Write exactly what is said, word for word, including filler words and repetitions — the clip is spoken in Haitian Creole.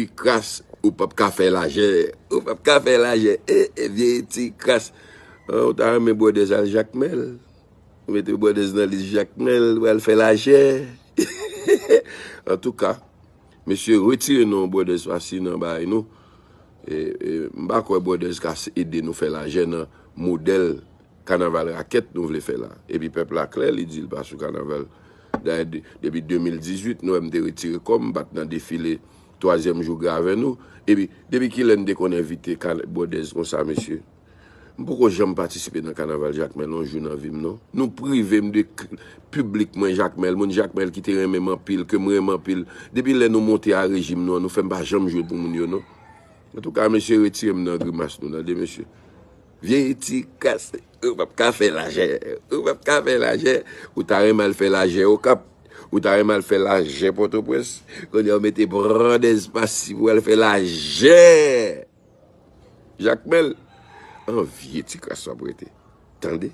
Ti kras, ou p ap ka fè lajè. Ou p ap ka fè lajè. E, e vye ti kras. An, ou ta renmen Bwòdèz al Jakmèl? Ou mete Bwòdèz nan lis Jakmèl, ou al fè lajè. Antouka, mesye, retire non Bwòdèz pasi nan bay nou. E, e, m pa kwè Bwòdèz ka ede nou fè lajè nan modèl kanaval rakèt nou vle fè la. Epi pèp la klè, li di l pa sou kanaval. Dayè, de- depi de mil dizuit, nou wè m te retire kò m, m pa t nan defile twazyèm jou gravè nou. Epi, depi kilè n te konn envite Bwòdèz konsa, mesye? M poko janm patisipe nan kanaval Jakmèl yon jou nan vi m, non. Nou prive m de k- piblik mwen Jakmèl, moun Jakmèl ki te renmen m anpil, ke m renmen anpil. Depi lè nou monte a rejim nou an, nou fè m pa janm jwe pou moun yo, non. Antouka, mesye, retire m nan grimas nou, tande, mesye. Vye ti kras, ou p ap ka fè lajè. Ou p ap ka fè lajè. Ou ta renmen al fè lajè Okap. Ou ta renmen al fè lajè Pòtoprens. Kounye a, ou mete Bwòdèz pasi pou al fè lajè Jakmèl. An vye ti kras w ap rete. Tande?